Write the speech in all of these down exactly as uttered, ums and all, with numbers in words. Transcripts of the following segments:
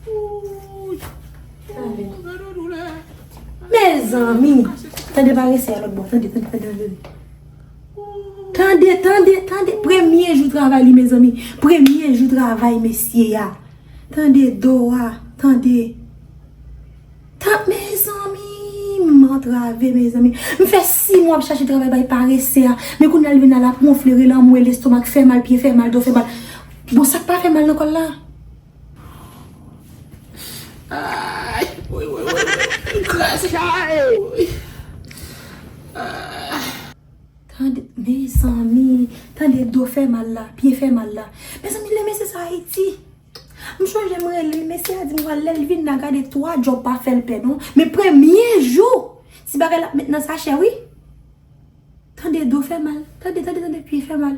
Wouy. Tande. Gade doulè. Mezanmi. Tande parese a lòt bò. Tande, tande, tande, tande. Tande, tande, tande. Premye jou travay li, mezanmi. Premye jou travay mesye a. Tande do a. Tande. Tan, mezanmi, m antrave, mezanmi. M fè sis mwa ap chache travay bay parese a. Men kounye a l vin la, l ap wonfle, rele anmwe, lestomak fè mal, pye fè mal, do fè mal. Bon, sa k pa fè mal nan kò l la? Ay, woy, woy, woy, woy. M kraze. Woy. Ah. Tande, mezanmi, tande do fè mal la, pye fè mal la. Mezanmi, lè mesye sa Ayiti. M chonje m rele l, mesye a di m, lè l vin la, gade twa djòb pa fè l pè non. Men premye jou, ti bagay la ap met nan sachè, wi. Tande do fè mal, tande, tande, tande, pye fè mal.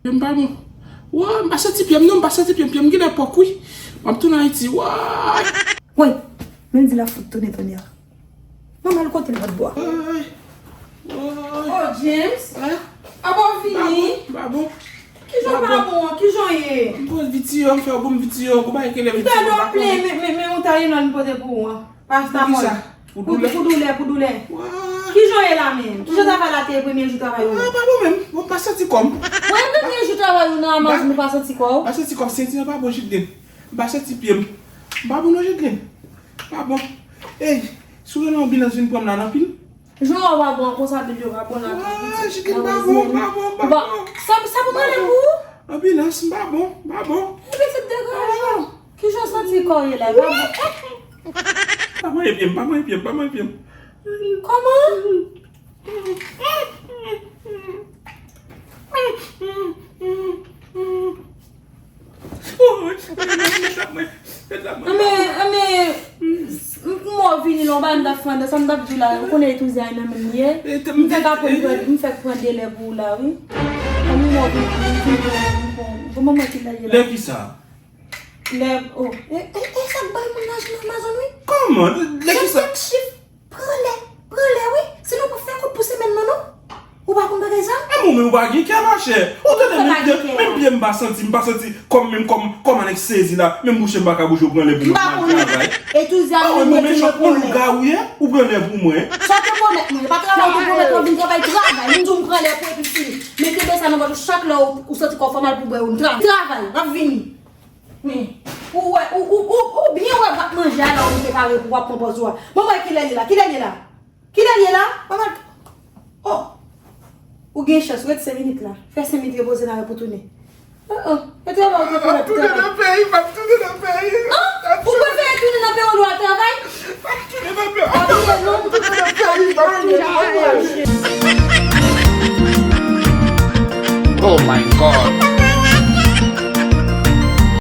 Pye m pa bon. Wa, m pa santi pye m non, m pa santi pye m, pye m genlè pòk wi. M ap tounen Ayiti, wa. Woy, men di l ap fout tounen kounye a. Mwen m al kote l lòt bò a. Woy, woy. Oh, James. Hein? Abo w vini? M pa bon, m pa bon. Kijan w pa bon an? Kijan w ye? M poze vitiyo, m fè w bon vitiyo, kou bagay ki lè vitiyo m pa konnen. Men, men, men, men yon Tylenol m pote pou ou an. Parasetamòl. Pou ki sa? Pou doulè? Pou, pou doulè, pou doulè. Wa. Kijan w ye la menm? Kijan travay la te ye premye jou travay ou? Ah, pa bon menm. Bon, m pa santi kò m. Wè premye jou travay ou nan Amazon ou pa santi kò w? Pa santi kò m, senti an pa bon, Jidlin. M pa santi pye m. M pa bon non, Jidlin. Pa bon. Ey, si w rele anbilans vin pran m la nan pil. Jan w pa bon an konsa, bil yo pa bon la. Ah, Jidlin, m pa bon, m pa bon, m pa bon. Sa, sa pou m rele pou ou? Anbilans, m pa bon, m pa bon. Epi se degaje w. Kijan w santi kò w ye la? Pa bon. Pa manyen pye m, pa manyen pye m, pa manyen pye m. Kòman? Anben, anben, m, m, mò vini la, w pa m t ap fè andan, sa m t ap di w la, ou konnen etouzi a nan men m ye. M fèk aprann pran, m fèk pran delè pou ou la, wi. Anben, mò vini, m vini, m pran, bon, manman ki la ye la. Lè ki sa? Lè, oh, e, e, e sa k bay moun lajan nan Amazon, wi. Kòman? Lè ki sa? Chak chif. Pran lè, pran lè wi. Sinon w p ap fè kòb pou semèn nan non. Ou pa konn bagay sa? E mwen menm ou pa gen kè machè. Ou tande menm pye, menm pye m pa santi, m pa santi kòm menm kòm, kòm anèk sezi la. Menm bouche m pa ka bouje ou pran lè pou mwen pou m al travay. Etouzi a mwen mechan, ou lougawou ye, ou pran lè pou mwen. Sa w te pwomèt mwen, e pa travay ou te pwomèt mwen, vin travay, travay. M di w m pran lè pou epi fini. Men kenbe sa nan vant ou, chak lè ou, ou santi kò w fè mal pou bwè, ou travay, travay, m ap vini. Men, ou wè, ou, ou, ou, ou byen wè bwat manje a la ou te pare pou w ap pran pòz ou a. Bon, mwen, kilè l ye la? Kilè l ye la? Kilè l ye la? Mwen, oh! Ou gen chans, ret senk minit la. Fè senk minit repoze la pou tounen. Oh, oh. E travay ou te fè la pou travay. M ap tounen nan peyi, m ap tounen nan peyi. An? Ou prefere tounen nan peyi w al travay? M ap tounen nan peyi. Anpile non, m tounen nan peyi, m ap tounen nan peyi. Oh my God.